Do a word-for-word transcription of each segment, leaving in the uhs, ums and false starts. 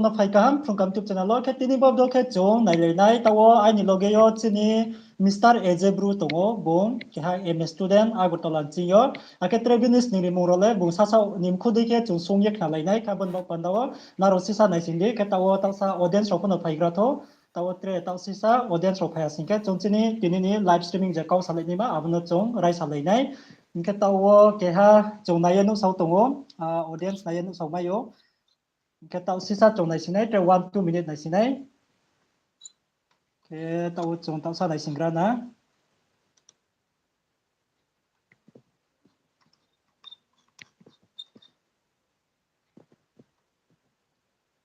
no phai kaham Phrungkam YouTube channel wo. Khe tini bo video khe chung nailai nai, taoh wo aini loge yo chini Mister Eje Bru tong ou, bung keha M A student Agartala ni ching yo. Akhe tre bini sning rimung rao le bung sasaoh ni mkhu dei khe chung sung ye khnalai nai, khe abo ni baoh panda wo nrao sisa naising di, khe taoh wo taohsa audience rao pho no phaigra thou, taoh wo tre taoh sisa audience rao phai ya sing khe chung chini tini ni live streaming je kau salai naima abo no chung raisalai nai. Hing khe taoh wo keha chung nai ye nuhsao tong ou, audience nai ye nuhsao mai ou. Hing khe taoh sisa chung naising nai, tre one two minute naising nai. Khe taoh wo chung taohsa naisinggra na.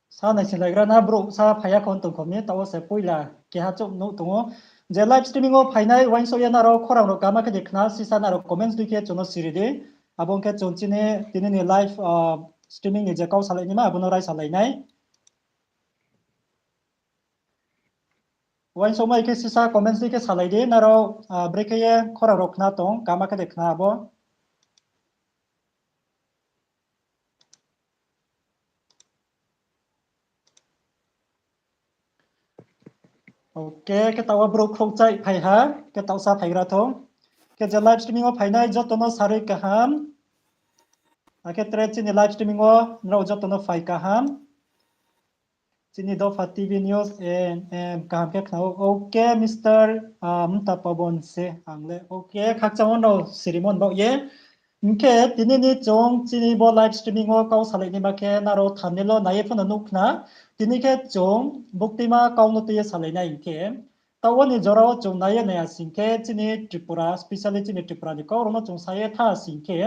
Sa naisinglaigra na brouh sa phai ya kho tong kho mi, taoh wo se poila keha chouh nuh tong ou. Je live streaming wo phainai uaingsouh ye nrao khorang rao kaham khe de khna, sisa nrao comments dei khe chung no siri di. Abo ong khe chung chini tini ni live streaming ni je kau salai naima abo no raisalai nai. Uaingsouhmai khe sisa comments dei khe salai di, nrao brekhe ye khorang rao khna tong, kaham khe de khna abo. Okay, khe taoh wo brouh khrouhchaih phai ha, khe taohsa phaigra thou. Khe je live streaming wo phainai joto no sarui kaham. Akhe tre chini live streaming wo nrao joto no phai kaham. Chini Dopha T V News, kaham khe khna ou. Okay, Mister Mta Pabon se ang le. Okay, khakchang wo nrao sirimo ni baoh ye. Hing khe tini ni chung chini bo live streaming wo kau salai naima khe nrao thumbnail wo nai ye pho no nuh khna. Tini khe chung buktima kau no tui ye salai nai hing khe. Taoh wo ni jora wo chung nai ye nai ya sing khe chini Tripura, specially chini Tripura ni kau rao no chung sa ye tha sing khe,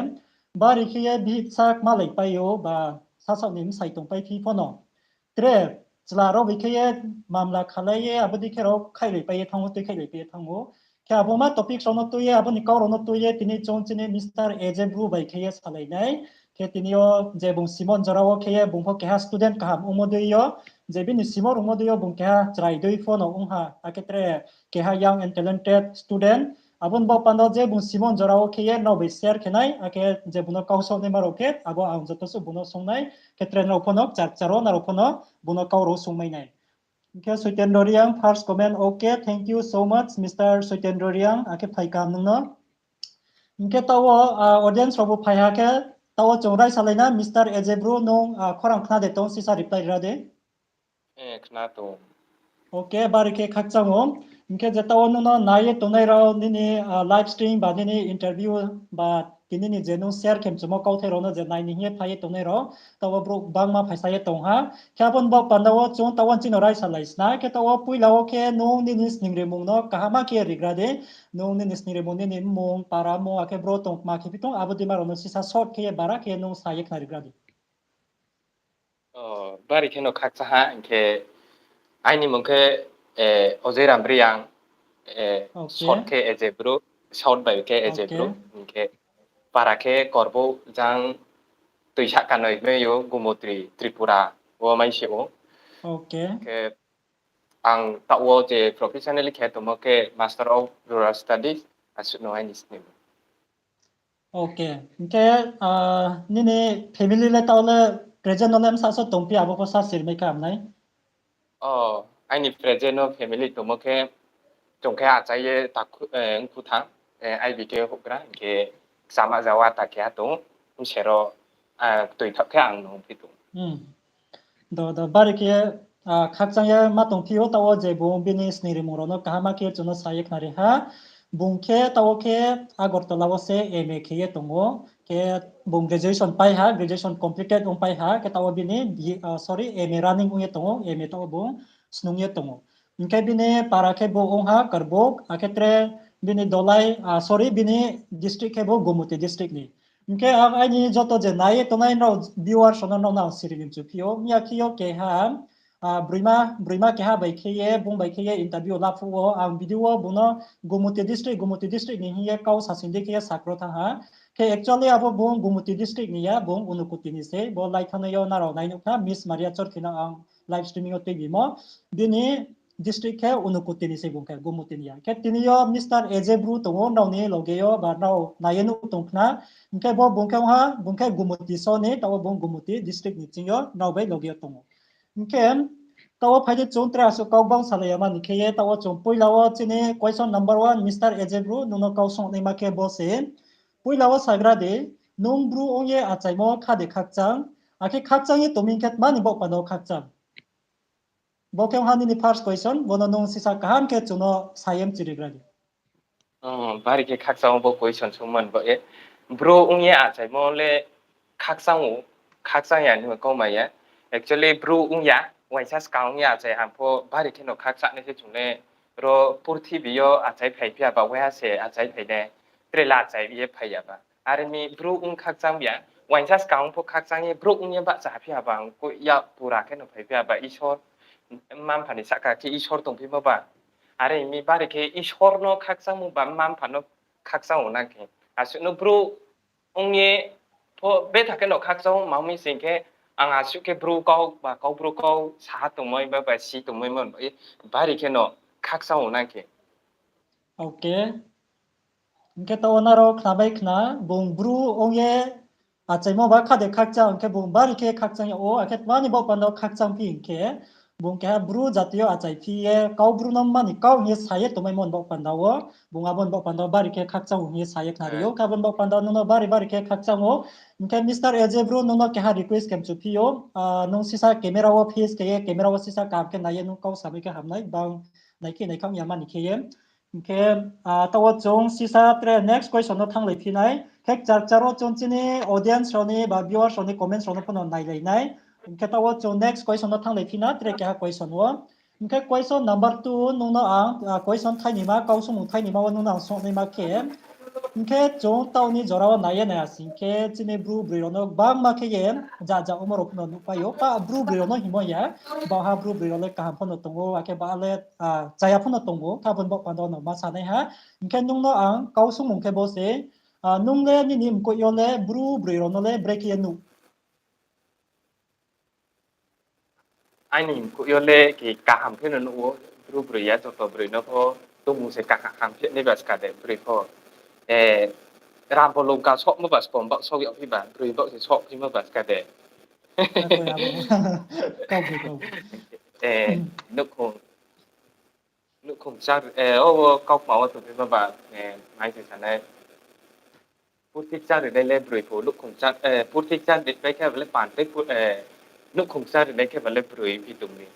bari khe ye bihih bsa kmalaipai ou ba sasaoh ni bsai tongpai phi pho no. Tre chla rao bai khe ye mamla khalai ye abo dei khe rao khaihlaipai ye thanng ou, tui khaihlaipai ye thanng ou. Khe abo ma topic rao no tui ye, abo ni kau rao no tui ye tini chung chini Mister Eje Bru bai khe ye salai nai. Khe tini yo je bung simon jora wo khe ye bung pho keha student kaham ongmo dei yo, je bini simon rungmo dei yo bung keha chrai dei pho no ong ha, akhe tre keha young and talented student. Abo ni baoh panda je bung simon jora wo khe ye nrao bai share khe nai, akhe je bung no kau souh naima rao khe abo ang joto suh bung no sung nai, khe tre nrao pho no kchar kchar wo nrao pho no bung no kau rao sungmai nai. Hing khe Soitendra Reang first comment, okay, thank you so much Mister Soitendra Reang, akhe phai kaham nung no. Hing khe taoh wo audience rao bo phai ha khe, taoh wo chung raisalai na, Mister Eje Bru nung khorang khna de tong, sisa reply ri ra de. Khna tong. Okay, bari khe khakchang ou. Hing khe je taoh wo nung no nai ye tongnai rao nini live stream ba nini interview ba tini ni je nung share khe mchumo kauthai rao no je nai ni hing ye phai ye tongnai rao, taoh wo brouh gbangma phaisa ye tong ha. Khe abo ni baoh panda wo chung taoh wo chini raisalai sna. Khe taoh wo poila wo khe nung nini sning rimung no kaham khe rigra di. Nung nini sning rimung, nini mmung, para mmung, akhe bro tong kma khe phi tong, abo deima rao no sisa short khe ye bara khe nung sa ye khna rigra di. Bari khe no khakchang ha, hing khe aini mmung khe Ojei Ram Reang, short khe Eje Bru, short bai khe Eje Bru, hing khe para khe Korbouh jang Toisahkanoi mai ou, Gumutri, Tripura wo mai se ou. Khe ang taoh wo je professionally khe tongmo khe Master of Rural Studies, asuh no aini sning. Okay, hing khe nini family le taoh le present no le bsa so tongphi, abo pho sa sirmai khe ham nai. Aini present no family tongmo khe, chung khe achai ye takhu, mkhu thang, I B K houhgra, hing khe kchama jawa ta keha tong, bsero, toi thaoh khe ang no ongphi tong. Do, do, bari khe khakchang ye ma tongphi ou, taoh wo je bung bini sning rimung rao no kaham khe chung no sa ye khnari ha. Bung khe taoh wo khe Agartala wo se M A khe ye tong ou. Khe bung graduation pai ha, graduation completed ong pai ha, khe taoh wo bini, sorry, M A running ong ye tong ou, M A taoh wo bung snung ye tong ou. Hing khe bini para khe bo ong ha Karbouh, akhe tre bini dolai, sorry, bini district khe bo Gumoti district ni. Hing khe ang aini joto je nai ye tongnai nrao viewers rao no nrao no ang siri ni mchu phi ou, miya khe yo keha, broima, broima keha bai khe ye, bung bai khe ye interview la phuh wo, ang video wo bung no Gumoti district, Gumoti district ni hing ye kau sasing di khe ye sakro thanng ha. Khe actually abo bung Gumoti district ni ya, bung Unakoti ni sei, bo lai thanngnai yo nrao nai nuh kha, Miss Maria Chorkhi no ang live streaming yo tuibimo, bini district khe Unakoti ni sei, bung khe Gumoti ni ya. Khe tini yo Mister Eje Bru tong ou, nrao ni loge yo ba nrao nai ye nuh tong khna. Hing khe bo bung khe ong ha, bung khe Gumoti so ni, taoh wo bung Gumoti district ni ching yo nrao bai loge yo tong ou. Hing khe, taoh wo phai di chung tre asuh kau bang salai ya mani khe ye, taoh wo chung poila wo chini question number one, Mister Eje Bru, nung no kau sung naima khe bo se. Poila wo sagra di, nung Bru ong ye achaimo kha de khakchang, akhe khakchang ye tongmi khe tma ni baoh panda wo khakchang? Bo khe ong ha nini first question, bo no nung sisa kaham khe chung no sa ye mchirigra di. Hmm, bari khe khakchang ou bo question sungman bo ye. Bru ong ye achaimo le khakchang ou, khakchang ya ni kau mai ya. Actually, Bru ong ya, uaingsa skang ong ye achai ham pho bari khe no khakchang nai se chung le ro purthimbi yo achai phai phi ya ba, uaiha se achai phai nai, tre la achai ye phai ya ba. Are mi Bru ong khakchang ya, uaingsa skang pho khakchang ye, Bru ong ye bahcha phi ya ba, ang ko ya pura khe no phai phi ya ba, Isor, mma-mpha ni sahka khe Isor tongphimo ba. Are mi bari khe Isor no khakchangmo ba mma-mpha no khakchang ou nang khe. Asuh no Bru ong ye pho betha khe no khakchang ou, ma mi sing khe ang asuh khe Bru kau ba Kaubru kau sa tongmai ba, ba si tongmai man ba, bari khe no khakchang ou nang khe. Okay. Hing khe taoh wo nrao khna bai khna, bung Bru ong ye achaimo ba kha de khakchang, hing khe bung bari khe khakchang yag ou, akhe tma ni baoh panda wo khakchang phi hing khe, bung keha Bru jati yo achai phi ye, Kaubru no mani kau hing ye sa ye tongmaimo ni baoh panda wo, bung abo ni baoh panda wo bari khe khakchang ou hing ye sa ye khnari ou, khe abo ni baoh panda wo nung no bari bari khe khakchang ou. Hing khe Mister Eje Bru, nung no keha request khe mchu phi ou, ah, nung sisa camera wo face khe ye, camera wo sisa kaham khe nai ye nung kau samai khe ham nai, bang nai khe nai kha ong ya mani khe ye. Hing khe, ah, taoh wo chung sisa tre next question no thannglai phi nai. Khe kchar kchar wo chung chini audience rao ni ba viewers rao ni comments rao no pho no nailai nai. Hing khe taoh wo chung next question no thannglai phi na, tre keha question wo. Hing khe question number two, nung no ang, ah, question thainima, kau sungmung thainima wo nung no ang sung naima khe. Hing khe chung taoh ni jora wo nai ye nai asing khe chini Bru broi rao no gbangma khe ye ja ja omo rao pho no nuhpai ou. Pa Bru broi rao no hingmo ya, baha Bru broi rao le kaham pho no tong ou, akhe ba le, ah, chaya pho no tong ou, khe abo ni baoh panda wo no ma sanai ha. Hing khe nung no ang kau sungmung khe bo se, ah, nung le nini mkoih yo le Bru broi rao no le brekhe ye nuh? Aini mkoih yo le khe kaham khe no nuh ou, Bru broi ya joto broi no pho tongmung se kaham khe nai ba ska de broi pho. Eh, Ram bo Longka sohmo ba skom baoh soh yag phi ba, broi baoh se soh phimo ba ska de. Eh, nouhkhong, nouhkhong kchar, eh, o, o kaukma wo tongphimo ba, eh, mai se sanai. Purthik kchar rinai le broi pho, nouhkhong kchar, eh, purthik kchar rinai khe ba le pantei, eh, nouhkhong kchar rinai khe ba le broi phi tong ni.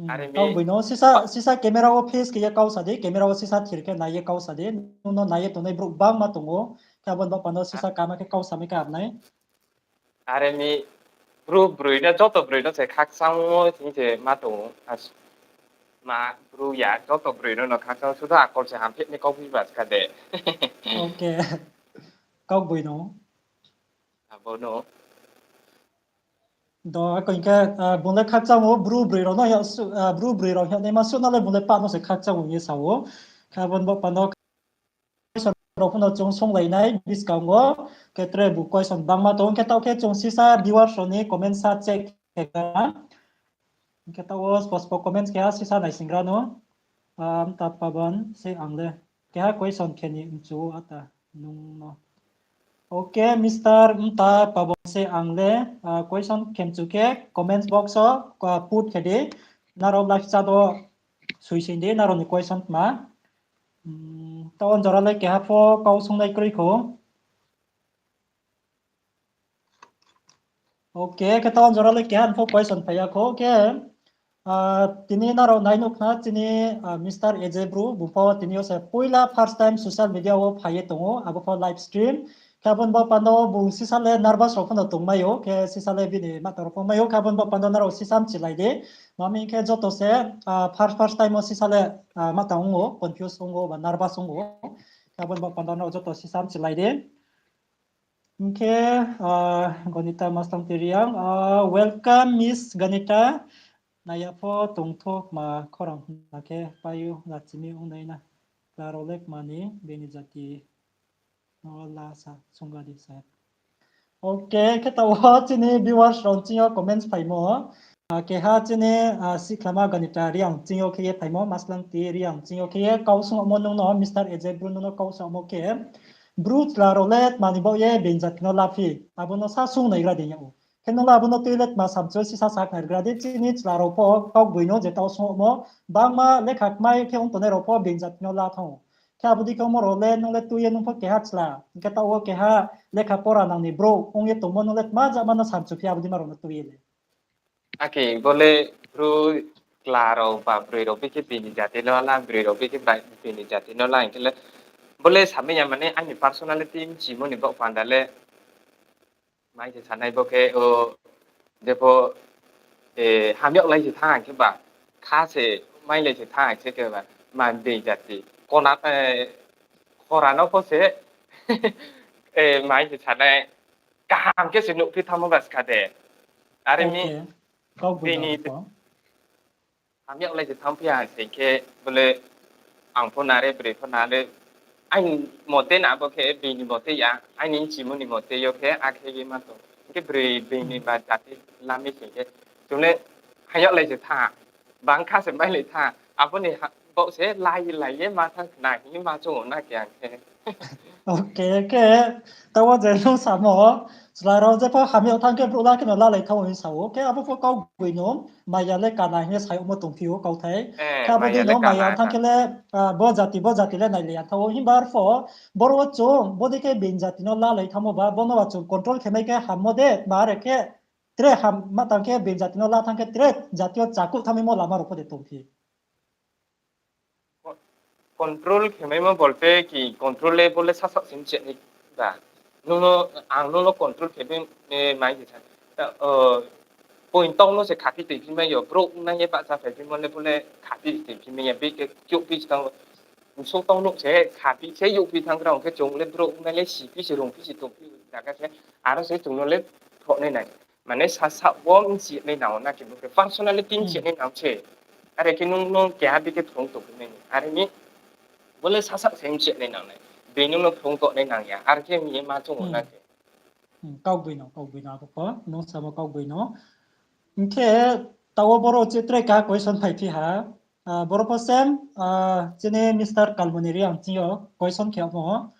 Are mi, kaugboino, sisa, sisa camera wo face khe ye kau sa di, camera wo sisa thir khe nai ye kau sa di, nung no nai ye tongnai brouh gbangma tong ou, khe abo ni baoh panda wo sisa kaham khe kau samai khe ham nai. Are mi, Bru broi no, joto broi no se khakchang wo hing se ma tong ou. Ma, Bru ya, joto broi no no khakchang, sudo akol se hamphi ni kauphi ba ska de. Kaugboino. Abo no. Do, ako hing khe, ah, bung le khakchang ou, Bru broi rao no, ah, Bru broi rao hing naima suh no le bung le pah no se khakchang ou hing ye sa ou. Khe abo ni baoh panda wo question rao pho no chung songlai nai buskang wo, khe tre bu question bangma tong khe taoh khe chung sisa viewers rao ni comment sa check khe na. Hing khe taoh wo spo spo comments keha sisa naisingra no. Ah, mta Pabon se ang le. Keha question khe ni mchu ata nung no. Okay, Mister Mta Pabon se ang le, ah, question khe mchu khe comments box wo, ah, put khe di. Nrao live chat wo soi sing di, nrao ni question tma. Hmm, taoh jora le keha pho kau sungnai kroi kho. Okay, khe taoh jora le keha pho question phai ya kho. Khe, ah, tini nrao nai nuh khna chini, ah, Mister Eje Bru, bung pho tini yo se poila first time social media wo phai ye tong ou, abo pho live stream. Khe abo ni baoh panda wo bung sisa le nervous rao pho no tongmai ou, khe sisa le bini mata rao pho mai ou, khe abo ni baoh panda wo nrao sisa mchilai di. Ma mi khe joto se, ah, first, first time wo sisa le, ah, mata ong ou, confuse ong ou, ba nervous ong ou. Khe abo ni baoh panda wo nrao joto sisa mchilai di. Hing khe, ah, Ganita Maslangti Reang, ah, welcome Miss Ganita. Nai ya pho tongtho kma khorang na khe pai ou, lachimi ong nai na. Kla rao le kma ni bini jati no la sa, sungga di sa. Okay, khe taoh wo chini viewers rao ching yo comments phaimo. Ah, keha chini, ah, Sikhlama Ganita Reang ching yo khe ye phaimo, Maslangti Reang ching yo khe ye kau sungmo nung no, Mister Eje Bru nung no kau sungmo khe, Bru chla rao le tma ni baoh ye bini jati no laphi, abo no sa sung naigra di yag ou. Khe nung le abo no tui le tma samchu sisa sakhnari gra di, chini chla rao pho kau boi no je tao sungmo, bangma lekha kmai khe ong tongnai rao pho being jati no la thanng ou. Khe abo dei khe omo rao le nung le tui ye nung pho keha chla, hing khe tao wo keha lekha pora nang ni brouh ong ye tongmo nung le tma jama no samchu phi abo dei ma rao no tui ye le. Akhe bo le bru chla rao ba broi rao bikhe bini jati no la, broi rao bikhe ba bini jati no la, hing khe le bo le samai ya mane aini personality mchimo ni baoh panda le mai se sanai bo khe, o, jepho, e, hamyag lai se thanng khe ba, kha se mai lai se thanng se khe ba, man dei jati. Kona, e, khora no pho se, e, mai se sanai, kaham khe se nuhphi thanngmo ba ska de. Are mi, Kau bini, hamyag lai se thanng phi ha se khe, bo le, ang pho nare, broi pho nare, aini mote na bo khe, bini mote ya, aini mchimo ni mote yo khe, akhe ye ma tong. Hing khe broi bini ba jati lami se khe, chung le hamyag lai se thanng, bang kha se mai lai thanng, abo ni ha-, baoh se lai lai ye ma thanng khna hing ye ma chung ou na khe ang khe. Okay, khe, tao wo je nung samo, chla rao jepho hamyag thanng khe brouh la khe no lalai thanng ou hing sa ou. Khe abo pho kau boi no, maya le kana hing ye sa yagmo tongphi ou kauthai. Khe abo dei no maya thanng khe le, a, bo jati, bo jati le nailai ya thanng ou. Himba arpho, boro wo chung, bo dei khe being jati no lalai thanngmo ba, bo no ba chung control khe mai khe hammo de, tma are khe, tre ham ma tang khe being jati no la thanng khe tre jati yo chakuh thanngmaimo lama rao pho de tongphi. Control khe maimo bolte ki control le bo le sasaoh se mchih nai ba. Nung no, ang nung no control khe bai, e, mai se sa. Ta, o, point tau no se khaphi toiphi mai yo, brouh nai ye bahcha phaiphimo le bo le khaphi toiphi mai ya, bikhe youhphi se tang, bsouh tau no se khaphi se youhphi thanng gra ong khe chung le brouh nai le siphi se rungphi se tongphi zaga se, aro se chung no le thoh nai nai. Mane sasaoh wo mchih nai nang ou na khe bo khe personality mchih nai nang se. Are khe nung no keha bikhe phrung tongphi mai ni. Are mi bo le sasaoh se mchih nai nang nai. Bini no phrung tong nai nang ya. Are khe mi ye ma chung ou na khe. Kau boi no, kau boi no abo pho, nung samo kau boi no. Hing khe tao wo boro chi tre ka question phaiphi ha. A, boro pho same, a, chini Mister Kalmoni Reang ching yo question khe mo.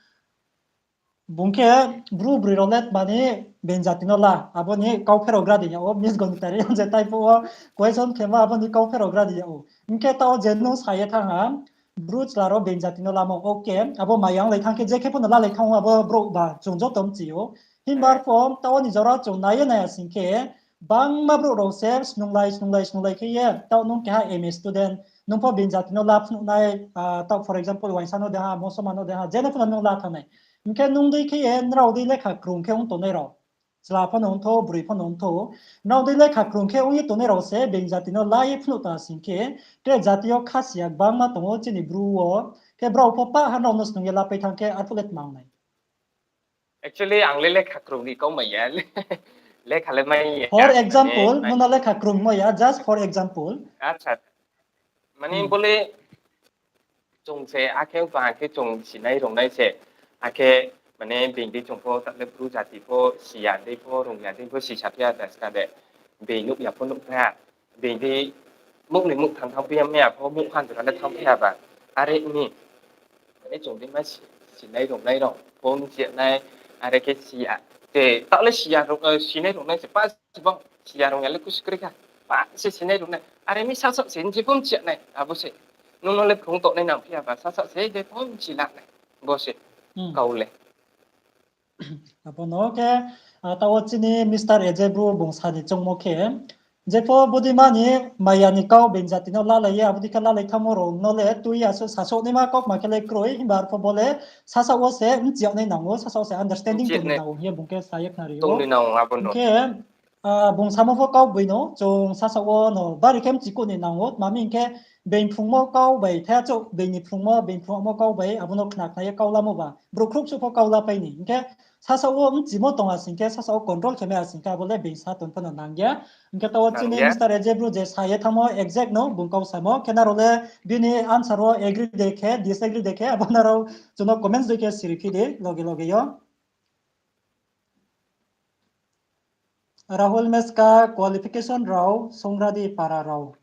Bung khe bru broi rao le tma ni being jati no la, abo ni kau pherao gra di ya ou, Miss Gonita Reang je type wo question khemo abo ni kau pherao gra di ya ou. Hing khe tao je nung sa ye thanng ha, bru chla rao being jati no lamo, okay, abo maya onglai thanng khe je khe pho no lalai thanng ou abo brouh ba chung joto mchi ou. Himba arpho tao ni jora chung nai ye nai ya sing khe, bangma brouh rao se snunglai, snunglai, snunglai khe ye, tao nung keha M A student, nung pho being jati no la phnuh nai, a, tao for example, uaingsa no de ha, mosoma no de ha, je no pho no nung la thanng nai. Hing khe nung dei khe ye, nrao dei lekha krung khe ong tongnai rao. Chla pho no ong thou, broi pho no ong thou. Nrao dei lekha krung khe ong ye tongnai rao se, being jati no la ye phnuh ta sing khe, tre jati yo khasi ya gbangma tong ou chini bru wo. Khe brao pho pah ha nrao no snung ye lapai thanng khe, arphuh le tma ong nai. Actually, ang le lekha krung ni kau mai ya. Lekha le mai ya. For example, nung no lekha krung mai ya, just for example. Acha. Mane bo le chung se akhe bang khe chung sinai rungnai se. Akhe mane being dei chung pho, ta le bru jati pho, si ya dei pho, rung ya dei pho, sisa phi ya da ska de. Being nuh ya pho nuh phi ya. Being dei muh ni muh thanng thanng phi ya, mai ya pho muh han jora le thanng phi ya ba. Are mi. Mane chung dei ma si, sinai rungnai rao pho mchih nai, are khe si ya. Te, tao le si ya rung, e, sinai rungnai se pa si bang, si ya rung ya le kusi kroi kha. Pa se sinai rungnai. Are mi sasaoh se mchi pho mchih nai, abo se. Nung no le phrung tong nai nang phi ya ba, sasaoh se je pho mchi la nai. Bo se. Kau le. Abo no khe, a, tao chini Mister Eje bru bung sa ni choungmo khe, jepho bodei ma ni maya ni kau being jati no lalai ye, abo dei khe lalai thanngmo rao no le tui ya, sasaoh naima kaukma khe le kroi, himba arpho bo le sasaoh wo se mchi yag nai nang ou, sasaoh wo se understanding tong ni nang ou hing ye bung khe sa ye khnari ou. Hing khe, a, bung samo pho kau boi no, chung sasaoh wo no bari khe mchikuh ni nang ou, tma mi hing khe being phrungmo kau bai, thai achouh being ni phrungmo, being phrungmo kau bai, abo no khna khna ye kau lamo ba, brouh khrouh suh pho kau lapai ni. Hing khe sasaoh wo mchimo tong ya sing khe, sasaoh wo control khe mai ya sing khe, abo le being sa tong pho no nang ya. Hing khe tao chini Mister Eje bru je sa ye thanngmo exact no bung kau samo, khe nrao le bini answer wo agree de khe, disagree de khe, abo nrao chung no comments dei khe siri phi di, loge loge yo. Rahul Meska, qualification rao, Songradi para rao.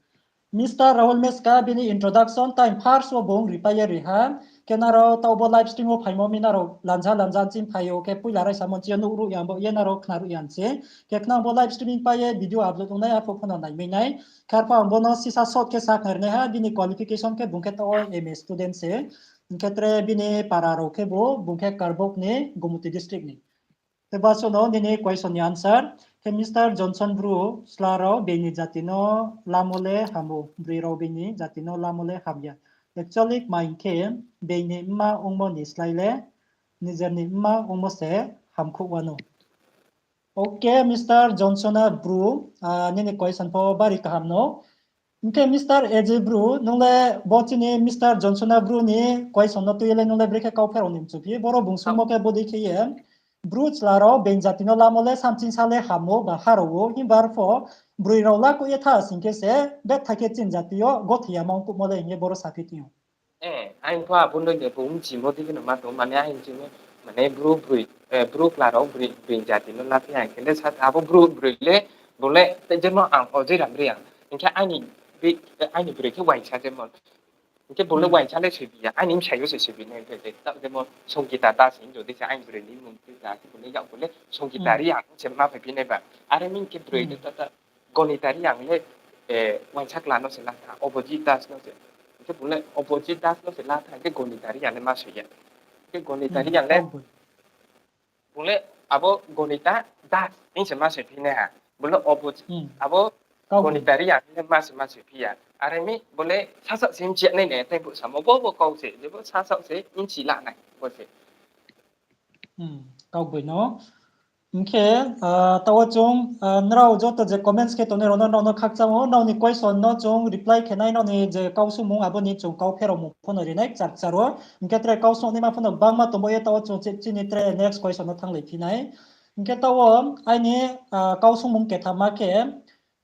Mister Rahul Meska bini introduction time first wo bung ripai ye ri ha. Khe nrao taoh bo live stream wo phaimo mi nrao lanja lanja ching phai ou, khe poila raisa mo chini yo nuh ruh ya bo ye nrao khna ruh ya se. Khe khnang bo live streaming pai ye video upload ongnai, arphuh pho no naimai nai. Khe arphuh ang bo no sisa short khe sakhnari nai ha, bini qualification khe bung khe taoh wo M A student se. Hing khe tre bini para rao khe bo, bung khe Karbok ni, Gomoti district ni. Khe baso no nini question ni answer. Khe Mister Johnson Bru, chla rao being ni jati no lamo le ham ou, broi rao being ni jati no lamo le hamya. Actually kma hing khe, being ni mma ongmo ni slái le, nijer ni mma ongmo se hamkhouh wanou. Ok, Mister Johnsona Bru, nini question pho bari kaham no. Hing khe Mister A J Bru, nung le bo chini Mister Johnsona Bru ni question no tui ye le nung le brekhe kau pherao ni mchuphi. Boro bung sungmo khe bodei khe ye, Bru chla rao being jati no lamo le samching sa le ham ou ba ha rao ou, himba arpho broi rao lakuh ye tha sing khe se, betha khe chini jati yo gothoi ya ma ongkuhmo le hing ye boro saphi tong ou. Aini pho abo no de bung chimo di kheno ma tong, mane aini chimo, mane Bru broi, Bru chla rao being jati no laphi ha hing khe le sa abo Bru broi le, bung le, jemon ang Ojoi Ramreang hing khe aini broi khe uaingsa jemon. Hing khe bung le uaingsa le soibi ya, aini bsai yo se soibi nai, hing khe taoh jemon Songita Das hing jodi se aini broi ni mmung tui ja khe bung le yak bung le Songita Reang se ma phaiphi nai ba. Are mi hing khe broi le ta ta Gonita Reang le, uaingsa chla no se la tha, Obojit Das no se. Hing khe bung le Obojit Das no se la tha, hing khe Gonita Reang le ma soi ya. Hing khe Gonita Reang le, bung le abo Gonita Das hing se ma soiphi nai ha. Bung le abo Gonita Reang le ma se ma soiphi ya. Are mi bung le sasaoh se bchi ya nai nai, tei bung samo bo bo kau se, je bo sasaoh se bchi la nai bo se. Kau boi no. Hing khe, taoh wo chung, nrao joto je comments khe tongnai rao no, nrao no khakchang ou, nrao ni question no chung reply khe nai, nrao ni je kau sungmung abo ni chung kau pherao mung pho no ri nai kchar kchar wo. Hing khe tre kau sungnaima pho no gbangma tong bo ye, taoh wo chung chini tre next question no thannglai phi nai. Hing khe taoh wo aini kau sungmung kethama khe,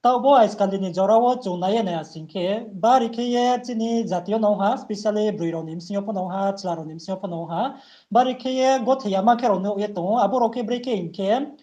taoh bo aiskali ni jora wo chung nai ye nai asing khe, bari khe ye chini jati yo no ha, specially broi rao ni bsing yo pho no ha, chla rao ni bsing yo pho no ha, bari khe ye gothoi ya ma khe rao nuh ye tong ou, abo rao khe brekhe hing khe,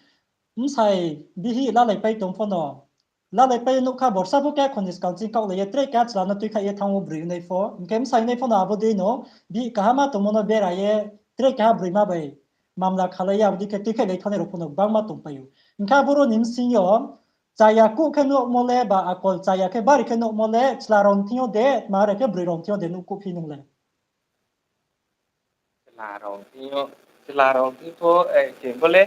bsai bihih lalaipai tong pho no, lalaipai nuh kha borsa pho khe khoni skang ching kaohlai ye tre keha chla no tuikhaih ye thanng ou broi nai pho, hing khe bsai nai pho no abo dei no, bihih kaham ma tongmo no bera ye, tre keha broima bai mamla khalai ye abo dei khe tuikhaihlai thanngnai rao pho no gbangma tongpai ou. Hing khe abo rao ni bsing yo, chaya kuh khe nuhmo le ba akol chaya khe bari khe nuhmo le chla rao ni thing yo de, tma are khe broi rao ni thing yo de nuhkuhphi nung le? Chla rao ni thing yo, chla rao ni thing pho, khe bo le,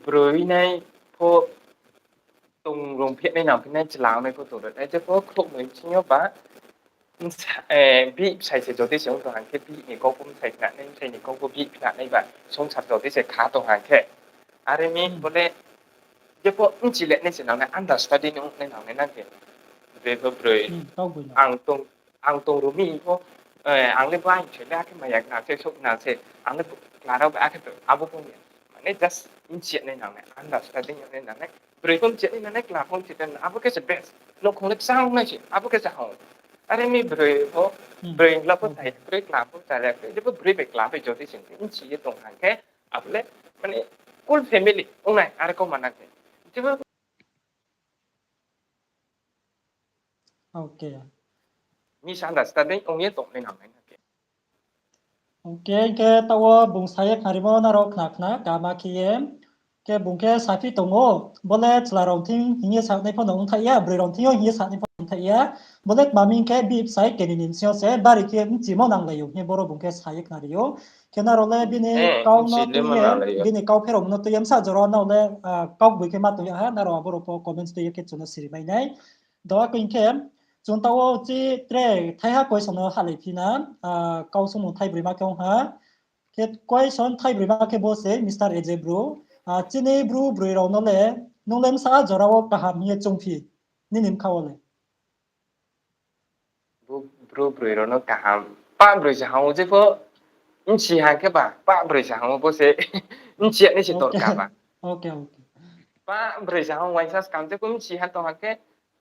broi nai pho tong rung phehnai nang phi nai, chla nai pho tong rung nai, je pho khrouhnoi bsing yo ba, bihih bsai se jodi se ong tong hang khe, bihih ni kau pho bsai khna nai, bsai ni kau pho bihih khna nai ba, songsar jodi se kha tong hang khe. Are mi bo le, je pho bchi le nai se nang nai, understanding ong nai nang nai nang khe. Be pho broi, ang tong rung mi pho, ang le bo aini se le akhe maya khna se, souh khna se, ang le chla rao ba akhe abo pho ni. Mane just bchi nai nang nai, understanding nai nang nai. Broi pho bchi nai nang nai, chla pho bchi nai nang nai, abo khe se best. Nouhkhong le kchang nai se, abo khe se hao. Are mi broi pho, broi hla pho chaya kroi, chla pho chaya kroi, je pho broi bai chla bai jodi se bchi ye tong hang khe, abo le, mane, cool family ong nai, are kau ma nang khe. Je pho misunderstanding ong ye tong nai nang nai khe. Ok, hing khe taoh wo bung sa ye khnarimo nrao khna khna kama khe ye. Khe bung khe saphi tong ou, bo le chla rao thing hing ye sanai pho no ongthai ya, broi rao thing yo hing ye sanai pho no ongthai ya. Bo le tma mi hing khe bihih bsai keni ni bsing yo se bari khe bchimo nanglai ou hing ye boro bung khe sa ye khnari ou. Khe nrao le bini kau no tui ye, bini kau pherao no tui ye bsa jora nrao le, kau boi khe ma tong ya ha, nrao abo rao pho comments tui ye khe chung no siri mai nai. Do akhe hing khe, chung taoh wo chi tre thaiha question no halai phi na, kau sungmung thai broima khe ong ha. Khe question thai broima khe bo se Mister A J Bru, chini Bru broi rao no le, nung le bsa jora wo kaham hing ye chungphi, nini bkha wo le? Bru broi rao no kaham, pah broi se hang ou je pho, bchi hang khe ba, pah broi se hang ou bo se, bchi ya nai se tor kha ba. Pah broi se hang ou, uaingsa skang je pho bchi ha tong hang khe,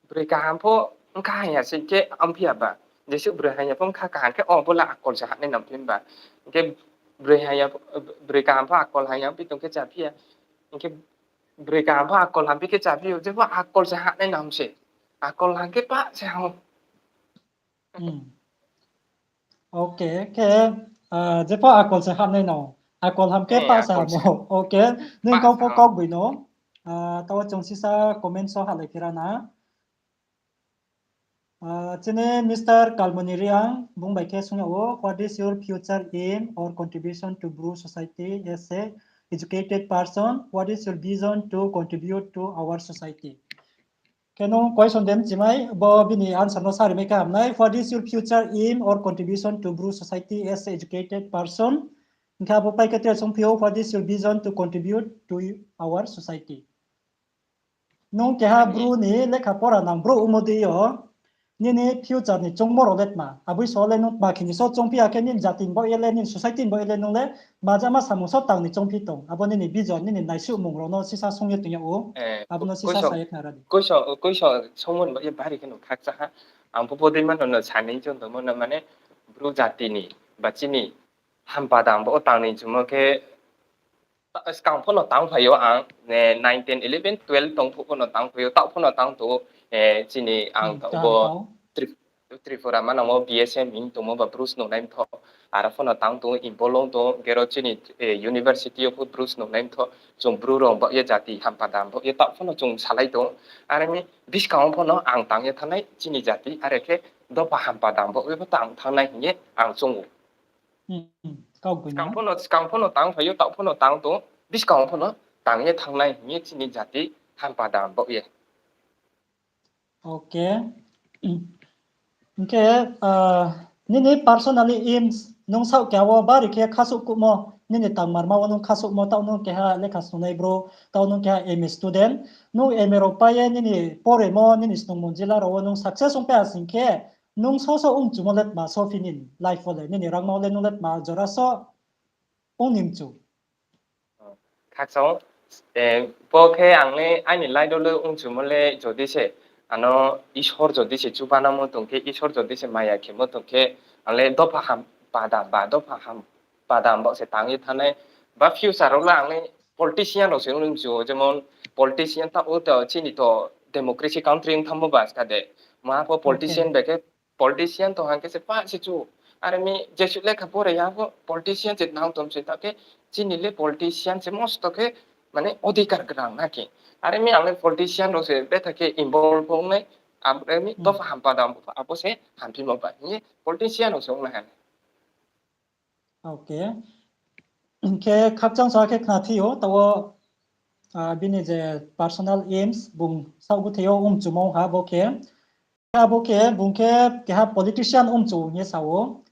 broi kaham pho bkha hamya se khe ongphi ya ba. Jesuh broi hamya pho bkha kaham khe, o bo le akol se hanai nang phi ba. Hing khe broi kaham pho akol hamya ongphi tong khe chaphi ya. Hing khe broi kaham pho akol hamphi khe chaphi ou, je pho akol se hanai nang se. Akol hang khe pa se hamo. Hmm. Okay, khe, ah, jepho akol se hamnai no. Akol ham khe pa se hamo. Okay, nung kau pho kau boi no. Ah, taoh chung sisa comment so halai khe ra na. Ah, chini Mister Kalmoni Reang, bung bai khe sung yag ou, what is your future aim or contribution to Bru society as a educated person? What is your vision to contribute to our society? Khe nung question de mchimai, bo bini answer no sari mai khe hamnai, what is your future aim or contribution to Bru society as a educated person? Hingkhe abo pai khe tre sungphi ou, what is your vision to contribute to our society? Nung keha Bru ni lekha pora nang brouh ongmo dei yo, nini future ni choungmo rao le tma? Aboi so le nung tma khe ni so choungphi ya khe nini jati ni baoh ye le, nini society ni baoh ye le nung le tma jama samung so tang ni choungphi tong? Abo nini vision, nini naisuhmung rao no sisa sung ye tong yag ou. Abo no sisa sa ye khna ra di. Question, question sungmo ni baoh ye bari khe no khakcha ha. Ang pho bodei mano no sanai chung tongmo no mane Bru jati ni ba chini hampa dam bo tang ni chumo khe skang pho no tang phai ou ang, nine, ten, eleven, twelve tong phuh pho no tang phai ou, taoh pho no tang tong ou, chini ang bo Tripura manang wo B S M hing tongmo ba Bru snungnai mtho, aro pho no tang tong ou, involve ong tong ou, gero chini university yo pho Bru snungnai mtho, chung Bru rao baoh ye jati hampa dam baoh ye taoh pho no chung salai tong ou, are mi buskang pho no ang tang ye thanngnai chini jati, are khe dopha hampa dam baoh ye pho tang thanngnai hing ye ang choung ou. Skang pho no, skang pho no tang phai ou, taoh pho no tang tong ou, buskang pho no tang ye thanngnai hing ye chini jati hampa dam baoh ye. Okay. Hing khe, nini personally aims nung saoh keha wo bari khe khasuh kuhmo, nini tangmarma wo nung khasuhmo, taoh nung keha lekha snungnai brouh, taoh nung keha M A student, nung M A rao pai ye nini poremo, nini snungmung jila rao wo nung success ong pai ha sing khe, nung so so ongchumo le tma so phi nini life wo le, nini rangma wo le nung le tma jora so ong ni mchu? Khakchang, bo khe ang le aini life wo le ongchumo le jodi se, ano Isor jodi se chubanamo tong khe, Isor jodi se maya khemo tong khe, ang le dopha ham padam ba, dopha ham padam baoh se tang ye thanngnai. Ba future wo le ang le politician rao se ong ni mchu, jemon politician ta o to chini to democracy country ong thanngmo ba ska de. Maha pho politician bai khe politician tong hang khe se pa se chu. Are mi jesuh lekha pore ya pho politician se nang tong se ta khe chini le politician se mosto khe mane odhikar gnang na khe. Are mi ang le politician rao se betha khe involve ong nai, are mi dopha ham padam abo se hamphimo ba hing ye politician rao se ong nai ha. Okay. Khe khakchang sa khe khna phi ou, taoh wo, bini je personal aims, bung saoh búthe yo ongchumo ha bo khe. Abo khe bung khe keha politician ongchu hing ye sa ou.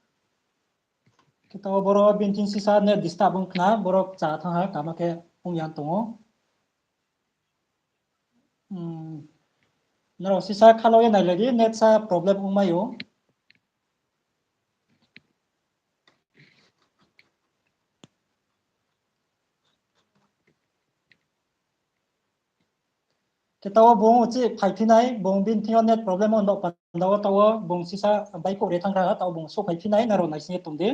Khe taoh wo boro bini thing sisa net disturb ong khna, boro kcha thanng ha, kama khe ong ya tong ou. Nrao sisa khalao ye nailai di, net sa problem ongmai ou. Khe taoh wo bung uchih phaiphi nai, bung bini thing yo net problem ong no panda wo taoh wo bung sisa baihkhouh re thanng ra, taoh wo bung souhphaiphi nai, nrao naising ye tong di.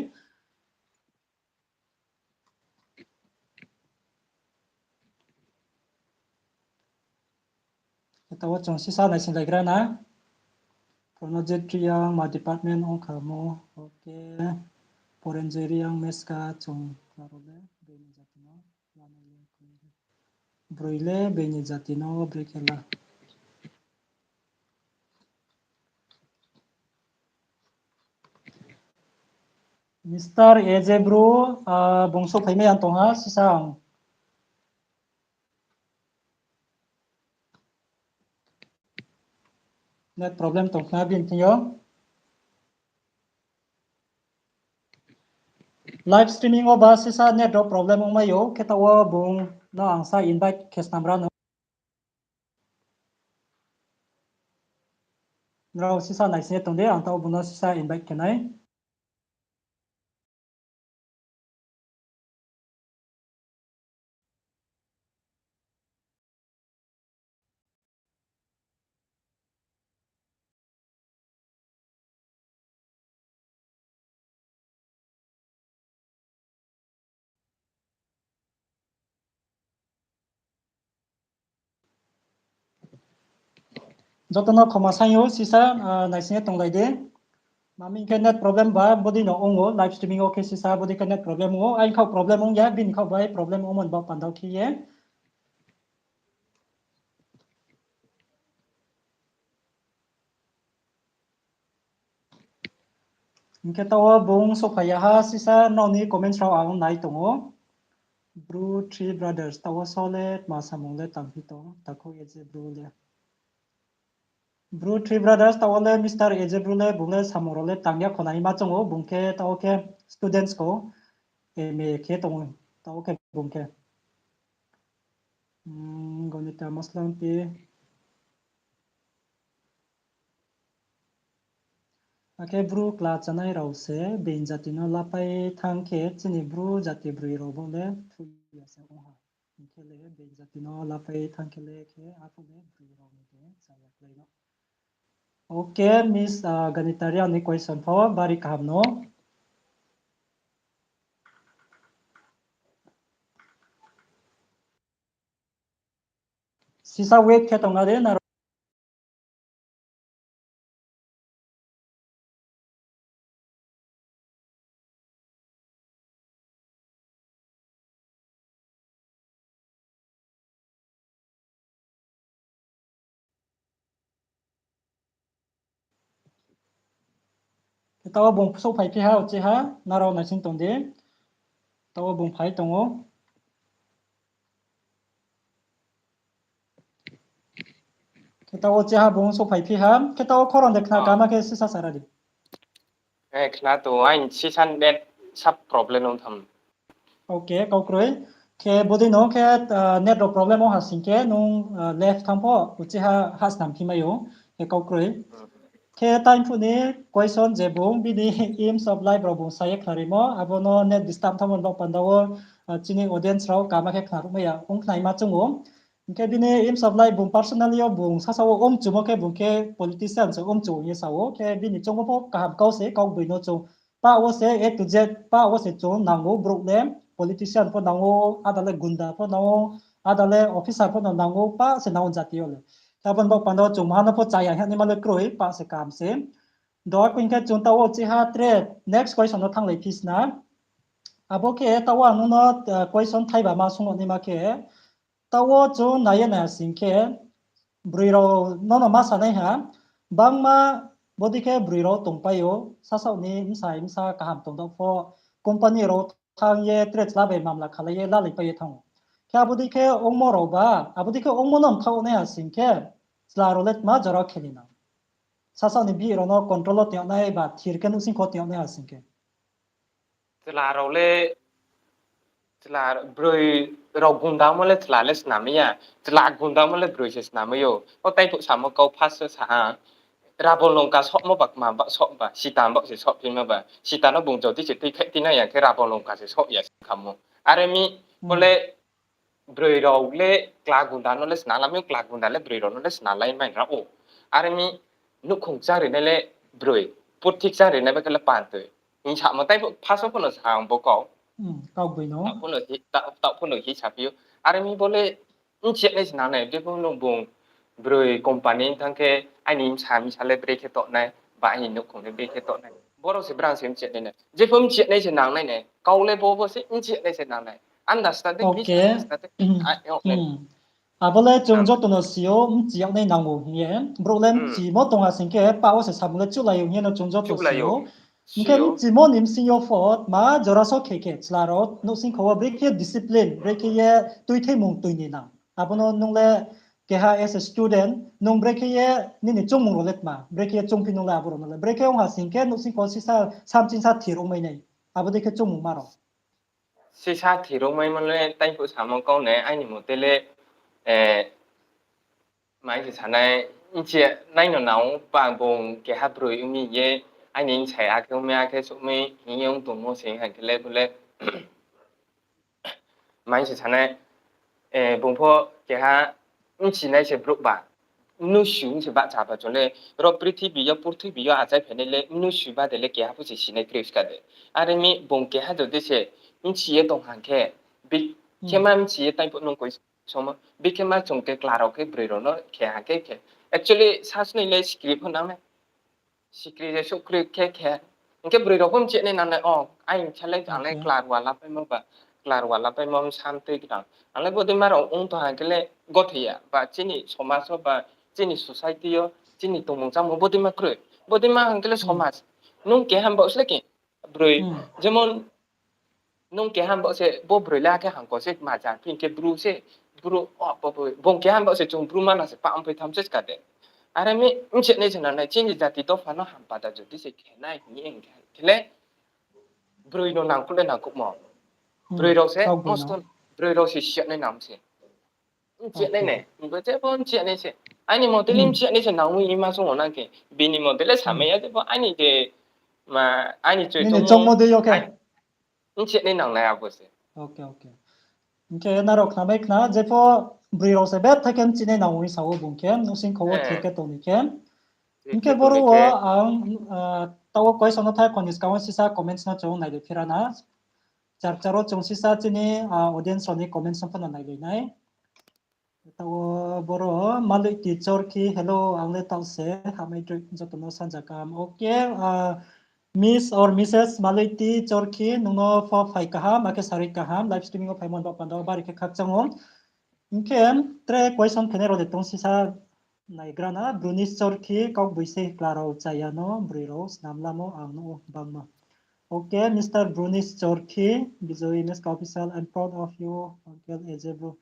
Taoh wo chung sisa naisinglaigra na. Pranojit Reang ma department ong khamo? Okay. Porenjoy Reang meska chung klaro le beini jati no. Broi le beini jati no broi khe la. Mister A J Bru, bung souhphaimai ya tong ha, sisa ang. Net problem tong khna bini thing yo. Live streaming wo ba sisa net rao problem ongmai ou, khe taoh wo bung no ang sa invite khe snam ra no. Nrao sisa naising ye tong di, ang taoh wo bung no sisa invite khe nai. Joto no khoma saing ou, sisa, ah, naising ye tonglai di. Mami khe net problem ba, bodei no ong ou, live streaming wo khe sisa, bodei khe net problem ong ou, aini khaoh problem ong ya, bini khaoh bai problem ong mon ba panda wo khe ye. Hing khe taoh wo bung souhphai ya ha, sisa nrao ni comments rao ang nai tong ou. Bru Three Brothers, taoh wo so le tma samung le tangphi tong, takhu A J Bru le. Bru Three Brothers, taoh wo le Mister A J Bru le, bung le samung rao le tang ya khona hima choung ou, bung khe taoh wo khe students ko, M A khe tong ou, taoh wo khe bung khe. Hmm, Gonita Maslangpi. Akhe Bru kla chanai rao se being jati no lapai thanng khe chini Bru jati broi rao bo le thuh ya se ong ha. Hing khe le being jati no lapai thanng khe le khe aphuh le broi rao ni de chaya klái no. Okay, Miss, ah, Ganitari, ani question pho bari kaham no. Sisa wait khe tong na de, nrao Khe taoh wo bung souhphai phi ha, uchih ha, nrao naising tong di. Taoh wo bung phai tong ou. Khe taoh wo uchih ha bung souhphai phi ha, khe taoh wo khorang de khna kama khe sisa sa ra di. Eh, khna tong, aini sisa net sab problem ong tham. Okay, kau kroi. Khe bodei no khe, ah, net rao problem ong ha sing khe nung, ah, left thanng pho, uchih ha hahsnam phi mai ou, khe kau kroi. Khe taiphuh ni question je bung bini aims of life rao bung sa ye khnarimo, abo no net disturb thanngmo ni baoh panda wo, ah, chini audience rao kama khe khnaruhmai ya ong khnaima choung ou. Hing khe bini aims of life bung personally yo bung sasa wo omchumo khe bung khe politician se omchu ong ye sa ou. Khe bini choungmo pho kaham kau se, kau boi no chung. Pah wo se A to Z, pah wo se chung nang ou brouh le, politician pho nang ou, ada le gunda pho nang ou, ada le officer pho no nang ou, pah se nang ou jati yo le. Khe abo ni baoh panda wo chung maha no pho chaya hing naima le kroi, pah se kaham se. Do akhe hing khe chung taoh wo uchih ha tre next question no thannglai phi sna. Abo khe taoh wo ang nung no, ah, question thaiba ma sung naima khe, taoh wo chung nai ye nai ha sing khe, broi rao no no ma sanai ha, bangma bodei khe broi rao tongpai ou, sasaoh ni bsa bsa kaham tong dao pho, company rao thanng ye tre chla bai mamla khalai ye lalaipai ye thanng ou. Khe abo dei khe ongmo rao ba, abo dei khe ongmo no mthaoh nai ha sing khe, chla rao le tma jora khe ni nang. Sasaoh ni bihih rao no control wo tong yag nai ba thir khe nouhsing kho tong yag nai ha sing khe. Chla rao le, chla broi rao gundamo le chla le snam ya, chla gundamo le broi se snam ou. O taiphuh samo kau first sa ha, Rabon longka sohmo ba kma ba soh ba, Sita baoh se sohphimo ba, Sita no bung jodi se tuikhaih tinai ya khe Rabon longka se soh ya se khamo. Are mi bo le broi rao le chla gunda no le snalai mai ou, chla gunda le broi rao no le snalai mai ra ou. Are mi nouhkhong chari nai le broi, purthik chari nai ba khe le pantoi. Hing samo taiphuh first pho no sa ang bo kau. Taoh pho no hi, taoh pho no hi saphi ou. Are mi bo le bchi ya nai se nang nai, jepho no bung broi company thanng khe aini bsa bsa le brekhe toh nai, ba aini nouhkhong le brekhe toh nai. Boro se brang se bchi ya nai nai. Jepho bchi ya nai se nang nai nai. Kau le bo bo se bchi ya nai se nang nai. Understanding, misunderstanding. Abo le chung joto no si ou, bchi yag nai nang ou hing ye. Brouh le bchimo tong ha sing khe, pah wo se samung le chuhlai ou hing ye no chung joto si ou. Hing khe bchimo ni bsing yo pho, tma jora so khe khe, chla rao nouhsing kho wo brekhe discipline, brekhe ye tuitheimung toi ni nang. Abo no nung le keha as a student, nung brekhe ye nini choungmung rao le tma, brekhe ye choungphi nung le abo rao no le. Brekhe ong ha sing khe, nouhsing kho sisa, samchingsa thir ongmai nai. Abo dei khe choungmung ma rao. Sisa thir ongmaimo le taiphuh samo kau nai, aini mote le, eh, mai se sanai, bchi ya nai no nang ou, ba bung keha broi ong mi ye, aini bsai akhe ong mi, akhe souh mi, hing ye ong tongmo se hing khe le, bo le, mai se sanai, eh, bung pho keha bchinai se brouh ba, mnusu se bahcha ba chung le, ro prithibi yo, purthimbi yo achai phainai le, mnusu bade le keha pho se sinai kroi ska de. Are mi bung keha jodi se bchi ye tong ha khe, bi-, khe ma bchi ye taiphuh nung koi somo, bikhe ma chung khe chla rao khe broi rao no khe ha khe khe, Actually, sasnoi le sikri pho nang nai. Sikri je sukroi khe khe. Hing khe broi rao pho mchih nai nang nai, o, aini khe le ang le klar wala paimo ba, klar wala paimo msam tui khnang. Ang le bodei ma rao ong tong hang khe le gothoi ya, ba chini somaj wo, ba chini society yo, chini tongmung chámung bodei ma kroi. Bodei ma hang khe le somaj. Nung keha baoh se le ke, broi, jemon, nung keha baoh se, bo broi le akhe hangko se maja, hing khe bru se, bru, o, bo, bo, bung keha baoh se chung bru mana se, pa ongpai tham se ska de. Are mi, mchih nai se nang nai, chini jati dopha no hampa da jodi se khe nai, hing ye hing khe, khe le, broi no nangkuh le nangkuhmo. Broi rao se, broi rao se siya nai nang se. Mchih nai nai, bo je bo mchih nai se. Aini mote le mchih nai se nang mi ma sung nang khe. Bini mote le samai ya je bo aini je, ma, aini choi nini choungmo de yo khe. Mchih nai nang nai abo se. Hing khe nrao khnamai khna, jepho broi rao se bethai khe mchih nai nang ong ye sa ou bung khe, nouhsingkho wo thir khe tong ni khe. Hing khe boro wo ang, taoh wo question no thai kho ni skang wo sisa comments no chung nai de phira na. Char char wo chung sisa chini, audience rao ni comments no phano nai lai nai. Taoh wo boro Maloiti Chorkhi, hello, ang le taoh se, hamai droi joto no sanja kaham. Okay, Miss or Missus Maloiti Chorkhi, nung no pho phai kaham, akhe sarui kaham, live streaming wo phaimo ni baoh panda wo bari khe khakchang ou. Hing khe tre question phainai rao de tong sisa naigra na, Brunis Chorkhi, kaugboise kla rao chaya no, broi rao snam lamo ang no bangma. Okay, Mister Brunis Chorkhi, Bijoy Meska Official, I'm proud of you, Uncle A J Bru.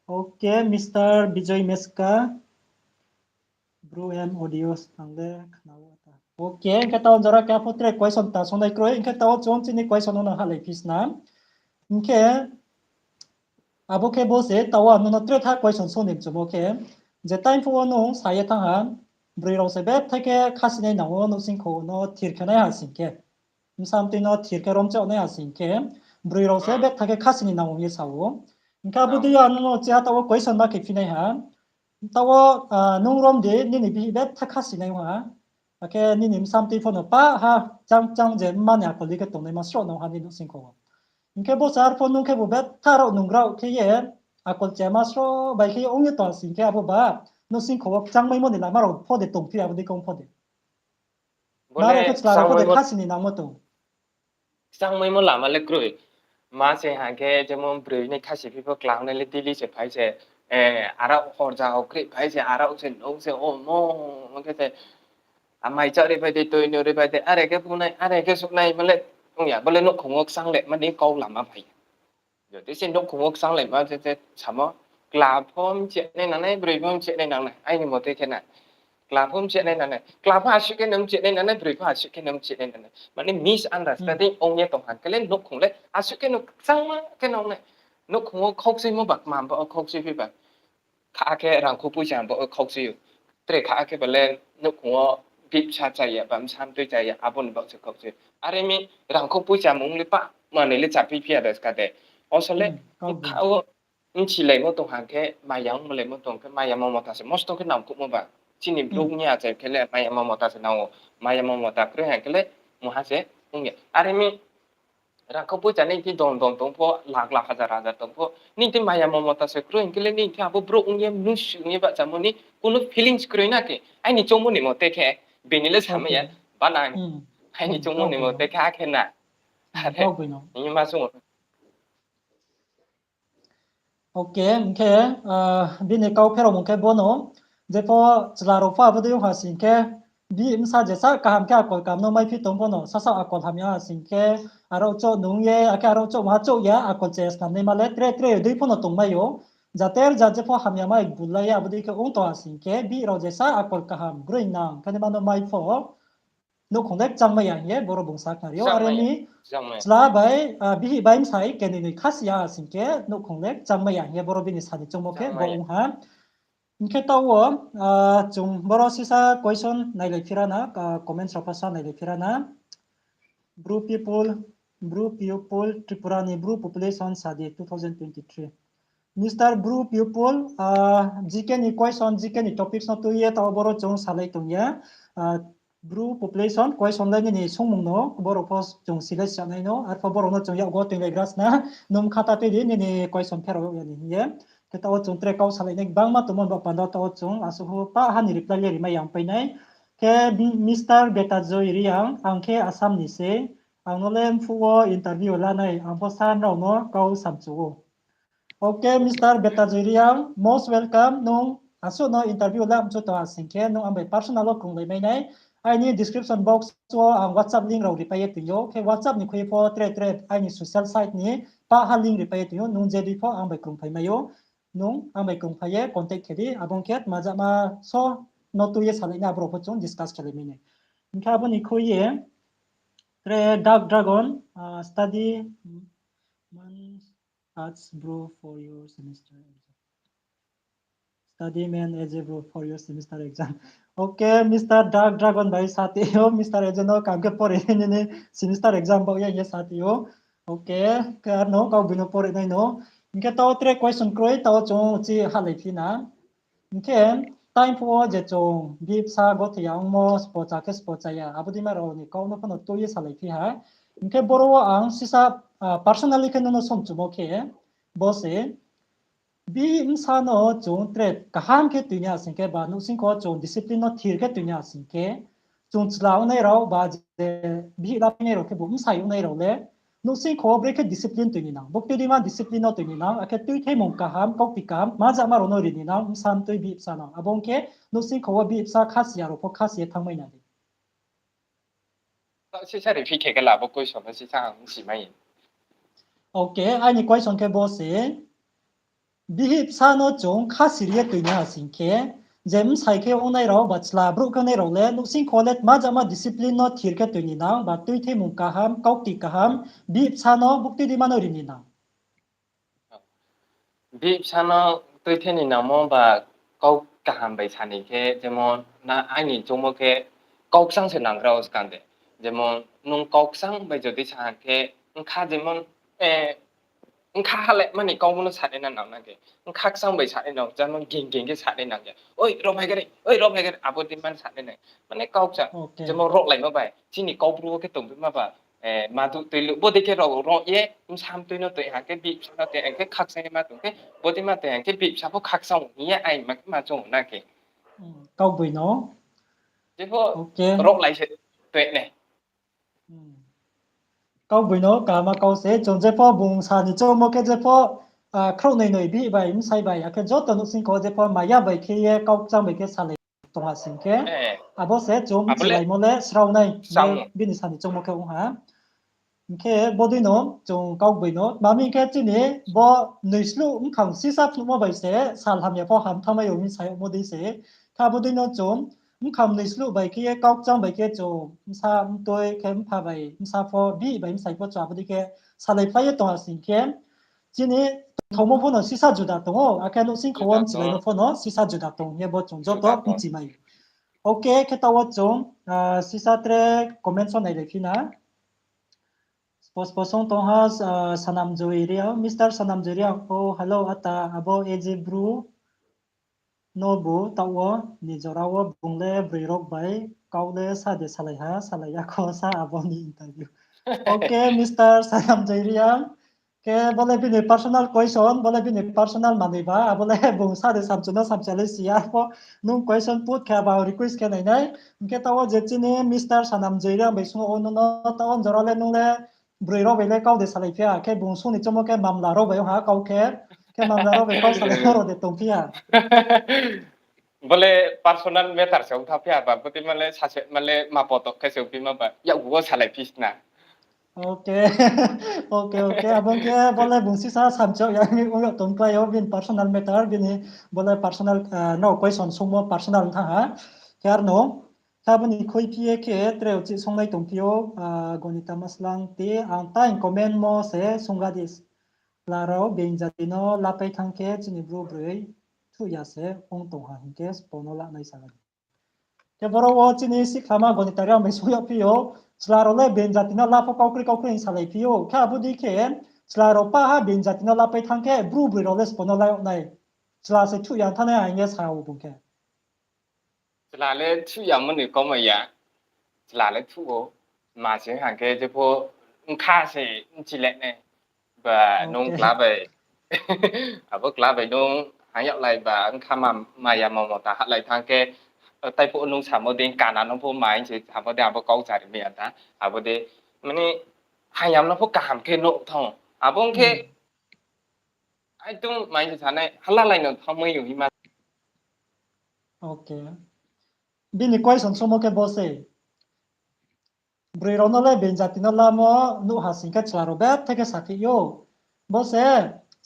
Okay, Mister Bijoy Meska, Bru M Audios, ang le khna ou ta. Okay, hing khe taoh jora khe apho tre question ta songnai kroi, hing khe taoh chung chini question no halai phi sna. Hing khe abo khe bo se taoh wo ang nung no tre tha question song ni mchumo khe, je time phuh wo nung sa ye thanng ha, broi rao se bethai khe khasi nai nang ou, nouhsingkho no thir khe nai ha sing khe. Bsa mtui no thir khe romchaoh nai ha sing khe, broi rao se bethai khe khasi ni nang ong ye sa ou. Hing khe abo dei yo ang nung no chiha taoh wo question ma khe phi nai ha. Taoh wo, nung rom di, nini bihih bethai khasi nai ha. Akhe nini bsa mtui pho no pa ha, chang chang je mma ni akol di khe tongnaima sroh nang ha ni nouhsingkho wo. Hing khe bo se arpho nung khebu bethai rao nungrao khe ye, akol chema sroh bai khe ye ong ye tong ha sing khe abo ba, nouhsingkho wo kchangmaimo ni lama rao pho de tongphi abo dei khe ong pho de. Nrao khe chla rao pho de khasi ni nangmo tong. Kchangmaimo lama le kroi. Ma se hang khe jemon broi ni khasi phi pho klangnai le daily se phai se, arao horja hokri phai se, arao se nouh se omo, khe se, amai chari phai de, toi no ri phai de, are khe phunai, are khe suhnai, ma le ong ya, bo le nouhkhong wo kchang le mani kau lama phai. Jodi se nouhkhong wo kchanglaima je, je samo, kla pho mchih nai nangnai, broi pho mchih nai nangnai, aini mote khe na. Kla pho mchih nai nangnai, kla pho asuh khe no mchih nai nangnai, broi pho asuh khe no mchih nai nangnai. Mane misunderstanding ong ye tong hang khe le nouhkhong le asuh khe no kchangma khe no ong nai. Nouhkhong wo khaukchuimo ba kma ba khaukchui phi ba. Kha khe rangkho poicha bo khaukchui ou. Tre kha khe ba le nouhkhong wo bibsa chaya, ba bsa mtoi chaya, abo ni baoh se khaukchui. Are mi rangkho poicha mung le pa, manoi le chaphi phi ya de ska de. Oso le, kha wo, mchilaimo tong hang khe, maya ongmolaimo tong khe, maya mamota se mosto khe nangkuhmo ba. Chini brouh ni achai khe le maya mamota se nang ou, maya mamota kroi hang khe le, mungha se ong ya. Are mi, rangkho poicha nini thing dom dom tong pho, lakh lakh hajar hajar tong pho, nini thing maya mamota se kroi hing khe le nini thing abo brouh ong ye, mnusu ong ye bahchamo ni kuno feelings kroi na khe. Aini choungmo ni mote khe, bini le samai ya, bana, aini choungmo ni mote khe akhe na. Are, nini ma sung ou. Okay, hing khe, bini kau pherao mung khe bono, jepho chla rao pho abo dei ong ha sing khe, bihih bsa jesa kaham khe akol kaham no maiphi tong bono, sasaoh akol hamya ha sing khe, arao chouh nung ye, akhe arao chouh maha chouh ya, akol chaya snamnaima le tre tre dei pho no tongmai ou. Jater jat jepho hamya mai bulai ye, abo dei khe ong tong ha sing khe, bihih rao jesa akol kaham, groingnang khe naima no mai pho, nouhkhong le kchangmai ya hing ye boro bung sa khnari ou. Are mi chla bai, bihih bai bsai kenoi noi khasi ya sing khe nouhkhong le kchangmai ya hing ye boro bini sa ni choungmo khe bo ong ha. Hing khe taoh wo, chung boro sisa question nailai phira na, comments rao pho sa nailai phira na. Bru people, Bru people, Tripura ni Bru population sa di two thousand twenty-three. Mister Bru people, G K ni question, G K ni topics no tui ye taoh boro chung salai tong ya. Bru population question le nini sungmung no boro pho chung silai sanai no, arpho boro no chung yakgo toinglai gra sna, nung khata tui di nini question pherao ya ni hing ye. Khe taoh wo chung tre kau salai nai gbangma tongmo ni baoh panda taoh wo chung asuh pho pah ha ni reply le rimai ya ong pai nai. Khe Mister Betajoy Reang, ang khe Assam ni se, ang no le mphuh wo interview la nai, ang pho sa nrao no kau samchu ou. Okay, Mister Betajoy Reang, most welcome. Nung asuh no interview la mchu tong ha sing khe, nung ang bai personal wo krunglai mai nai. Aini description box wo ang WhatsApp link rao ripai ye tong ou. Khe WhatsApp ni khui pho tre tre aini social site ni pah ha link ripai ye tong ou. Nung je dei pho ang bai krungphai mai ou. Nung ang bai krungphai ye contact khe di. Abo ong khe tma jama so no tui ye salai nai, abo rao pho chung discuss khe lai mai nai. Hing khe abo ni khui ye tre Dark Dragon, ah, study man as bro for your semester exam. Study man as a bro for your semester exam. Okay, Mister Dark Dragon bai sa ti ou, Mister Ejo no kam khe pore nini semester exam baoh ye hing ye sa ti ou. Okay, khe ar no kau boi no pore nai no. Hing khe taoh tre question kroi, taoh chung chi halai phi na. Hing khe time phuh wo je chung bihih bsa gothoi ya ongmo, sbo cha khe sbo cha ya, abo dei ma rao ni kau no pho no tui ye salai phi ha. Hing khe boro wo ang sisa, ah, personally khe nono somchumo khe, bo se, bihih bsa no chung tre kaham khe tui ni asing khe ba nouhsingkho chung discipline no thir khe tui ni asing khe, chung chla ongnai rao ba je bihih lapainai rao khebu bsai ongnai rao le, nouhsingkho wo brekhe discipline tui ni nang, buktui dima discipline no tui ni nang, akhe tuithaimung kaham, kaukti kaham, ma jama rao no ri ni nang, bsa mtui bihih bsa no. Abo ong khe nouhsingkho wo bihih bsa khasi ya rao pho khasi ye thanngmai na di. Sisa riphi khe khe la bo question no sisa ang si mai. Okay, aini question khe bo se, bihih bsa no chung khasi ri ye tui ni asing khe, je bsai khe ongnai rao ba chla brouh khe ongnai rao le, nouhsingkho le tma jama discipline no thir khe tui ni nang, ba tuithaimung kaham, kaukti kaham, bihih bsa no buktui dima no ri ni nang. Bihih bsa no tuithai ni nangmo ba kau kaham bai sa ni khe, jemon na aini choungmo khe kau kchang se nanggra o skang de. Jemon nung kau kchang bai jodi sa ha khe, bkha jemon, eh, bkha hale mani kau no sa nai na nang na khe, bkha kchang bai sa nai nang, jemon ging ging khe sa nai nang khe, oi, rao phai khe re, oi, rao phai khe re, abo dei man sa nai nang. Mane kau kchang, jemon rohlaimo bai, chini kau bru wo khe tongphi ma ba, eh, ma du tui lu, bo dei khe rao roh ye, bsa mtui no tui ha khe, bihih bsa no tui ha khe, khakchang ye ma tong khe, bo dei ma tui ha khe, bihih bsa pho khakchang hing ye aini ma, ma choung na khe. Kaugboino. Jepho rohlai se tui nai. Kaugboino kaham kau se, chung jepho bung sa ni choungmo khe jepho, ah, khrouhnoi noi bihih bai, bsai bai, akhe joto nouhsingkho jepho maya bai khe ye, kau kchang bai khe salai tong ha sing khe, abo se chung chilaimo le srao nai, bini sa ni choungmo khe ong ha. Hing khe bodei no chung kaugboino, tma hing khe chini bo noisluh bkhang sisa phnuhmo bai se sal hamya pho ham thanngmai ou hing sa yagmo dei se. Khe abo dei no chung bkhang noisluh bai khe ye, kau kchang bai khe chung bsa mtui khe mpha bai bsa pho, bihih bai bsai pho chung abo dei khe salai phlai ye tong ha sing khe, chini tongthaomo pho no sisa juda tong ou, akhe nouhsingkho wo mchilaimo pho no sisa juda tong ye bo chung joto mchi mai ou. Okay, khe taoh wo chung, ah, sisa tre comment so nailai phi na. Spo spo song tong ha, ah, Sanamjoy Reang, Mister Sanamjoy Reang, oh, hello, ata, abo A J Bru nobu taoh wo, ni jora wo bung le broi rao bai kau le sa de salai ha, salai ya kho sa abo ni interview. Okay, Mister Sanamjoy Reang, khe bo le bini personal question, bo le bini personal manoi ba, abo le bung sa de samchu no samchu le si ya pho, nung question put khe ba request khe nai nai. Hing khe taoh wo je chini Mister Sanamjoy Reang bai sung ou, nono taoh wo jora le nung le broi rao bai le kau de salai phi ha, khe bung sung ni choungmo khe mamla rao bai ong ha kau khe, khe mamla rao bai kau salai rao de tongphi ha. Bo le personal matter se ong tha phi ha ba, bo dei ma le sase ma le ma poto khe se ongphi ma ba, yakgu wo salai phi sna. Okay, okay, okay, abo khe bo le bung sisa samchu ya mi ong yo tongpai ou, bini personal matter, bini bo le personal, ah, no question sungmo personal thanng ha. Khe ar no, khe abo ni khuiphi ye khe tre uchih songnai tongphi ou, ah, Gonita Maslang ti, ang time comment mo se sungga di. Chla rao being jati no lapai thanng khe chini bru broi thuh ya se ong tong ha hing khe sbo no lanai sa. Khe boro wo chini sikhlama Gonita Reang bai sung yagphi ou, chla rao le being jati no la pho kaukroi kaukroi hing salaiphi ou. Khe abo dei khe chla rao pah ha being jati no lapai thanng khe bru broi rao le sbo no la yag nai. Chla se thuh ya thanngnai hing ye sa ou bung khe. Chla le thuh ya mo ni kauma ya. Chla le thuh ou. Ma se hang khe jepho bkha se bchi le nai. Ba nung chla bai Abo kla bai nung hang yag lai ba, ang kha ma, maya momo ta hahlai thanng khe, tai phuh nung samo dei kana no pho mai se samo dei abo kau chari mi ya ta. Abo dei, mani, hayam no pho kaham khe nuh thang. Abo ong khe, Hmm. Ai tung mai se sanai, hala lai no thang mai yo hima. Okay. Bini question somo khe bo se. Broi rao no le being jati no lamo nuh ha sing khe chla rao bethe khe saphi ou. Bo se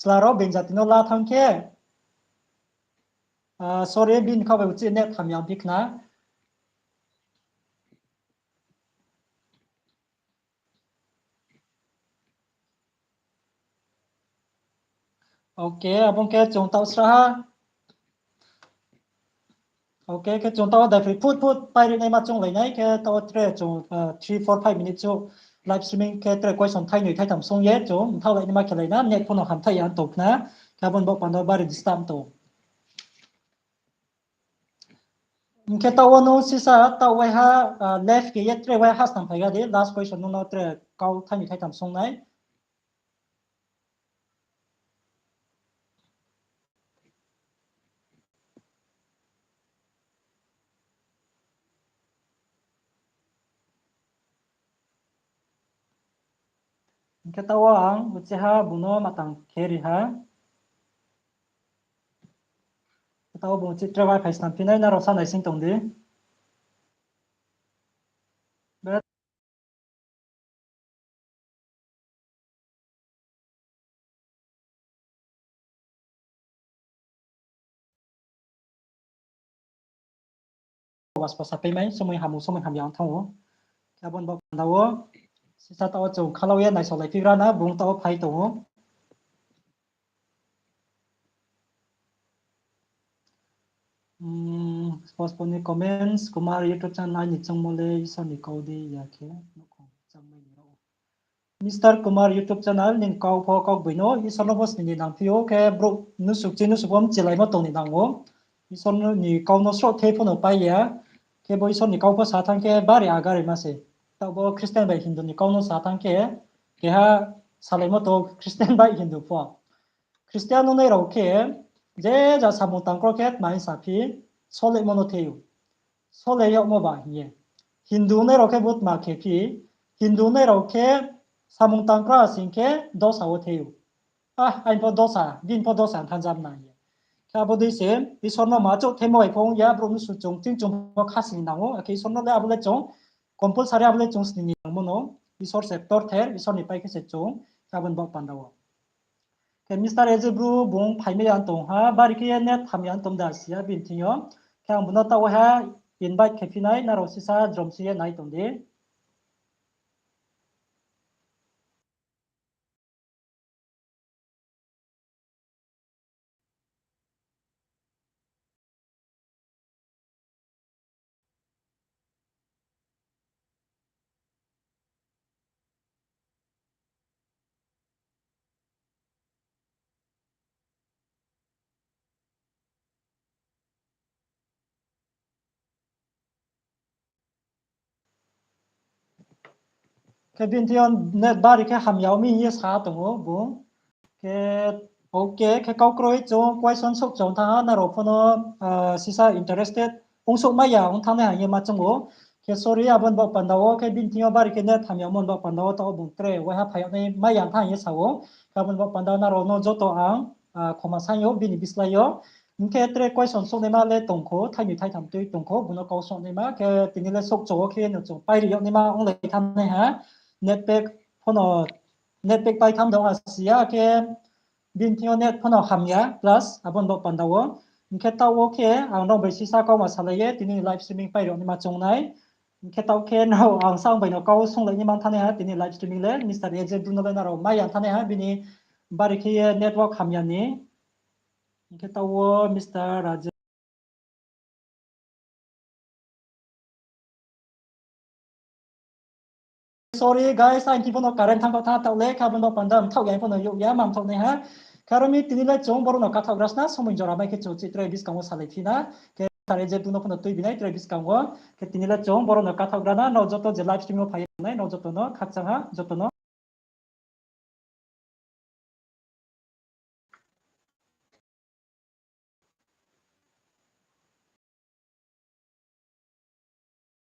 chla rao being jati no la thanng khe. Ah, sorry, bini kha bai uchih net hamya ongphi khna. Okay, abo ong khe chung taoh sra ha. Okay, khe chung taoh wo daiphroi phut phut pairi naima chounglai nai, khe taoh wo tre chung, ah, three, four, five minutes so live streaming khe tre question thainoi thaitham song ye chung mthaohlai naima khelai na, net pho no hamthaih ya tong khna, khe abo ni baoh panda wo bari disturb tong. Hing khe taoh wo nung sisa taoh waiha, ah, left khe ye tre waiha snam phai ga di, last question nung no tre kau thainoi thaitham song nai. Hing khe taoh wo ang uchih ha bung no matang khe ri ha. Taoh wo bung uchih tre waiha phai snam phi nai, nrao sa naising tong di. Be Waspo sapai mai, somoi hamu, somoi hamya ong thanng ou. Khe abo ni baoh panda wo, sisa taoh wo chung khalau ye naisaolai phigra na, bung taoh wo phai tong ou. Hmm, postpone ni comments, Kumar YouTube channel aini choungmo le Isor ni kau dei ya khe, nouhkhong changmai ni rao. Mister Kumar YouTube channel, nini kau pho kau boi no, Isor no pho sning ni nangphi ou, khe brouh nusuk chi nusuk pho mchilaimo tong ni nang ou. Isor no ni kau no sroh thei pho no pai ya, khe bo Isor ni kau pho sa thanng khe bari agari ma se. Taoh bo Christian bai Hindu ni kau no sa thanng khe, keha salaimo tong Christian bai Hindu pho. Christian ongnai rao khe, je ja samung tangkro khe tma hing sa phi, solaimo no thei ou. Sole yagmo ba hing ye. Hindu ongnai rao khe bo tma khe phi, Hindu ongnai rao khe samung tangkro asing khe dosa wo thei ou. Ah, aini pho dosa, bini pho dosa thanng jam na hing ye. Khe abo dei se, Isor no ma chouh theimo bai pho ong ya, brouh nusuk chung, ching chung pho kha sning nang ou, akhe Isor no le abo le chung, compulsory abo le chung sning ni nangmo no, Isor se ktor ther, Isor ni pai khe se chung, khe abo ni baoh panda wo. Khe Mister Eze Bru bung phaimai ya tong ha, bari khe ye net hamya tong da si ya bini thing yo. Khe ang bung no taoh waiha invite khe phi nai, nrao sisa jrom si ye nai tong di. Khe bini thing yo net bari khe hamya mi hing ye sa tong ou bung. Khe, okay, khe kau kroi chung question souh chung thanng ha, nrao pho no, ah, sisa interested ongsouh mai ya ong thanng nai hing ye ma choung ou. Khe sorry, abo ni baoh panda wo, khe bini thing yo bari khe net hamya mo ni baoh panda wo, taoh bung tre waiha phai yag nai mai ya thanng hing ye sa ou. Khe abo ni baoh panda wo nrao no joto ang, ah, khoma saing ou, bini bislái yo. Hing khe tre question souhnaima le tong khou, thainoi thaitham tui tong khou, bung no kau souhnaima, khe tini le souh chung wo khe no chung pairi yag naima onglai thanng nai ha. Net pack pho no, net pack pai tham dong ha si ya, khe bini thing yo net pho no hamya, plus abo ni baoh panda wo. Hing khe taoh wo khe ang nrao bai sisa kauma salai ye, tini live streaming pairi yag naima choung nai. Hing khe taoh khe nrao ang sa ang bai no kau songlai naima thanng nai ha, tini live streaming le, Mister Eze Bru no le nrao mai ya thanng nai ha, bini bari khe ye network hamya ni. Hing khe taoh wo Mister Rajesh. Sorry guys, ang thing pho no current thanng kha tha, taoh le khe abo ni baoh panda mthaoh ya pho no yag ya, ma mthaoh nai ha. Khe aro mi tini le chung boro no kathaoh gra sna, somoi jora mai khe chung chih tre buskang wo salai phi na. Khe sare je bung no pho no tuibi nai tre buskang wo. Khe tini le chung boro no kathaoh gra na, nrao joto je live stream wo phai nai, nrao joto no khakchang ha, joto no.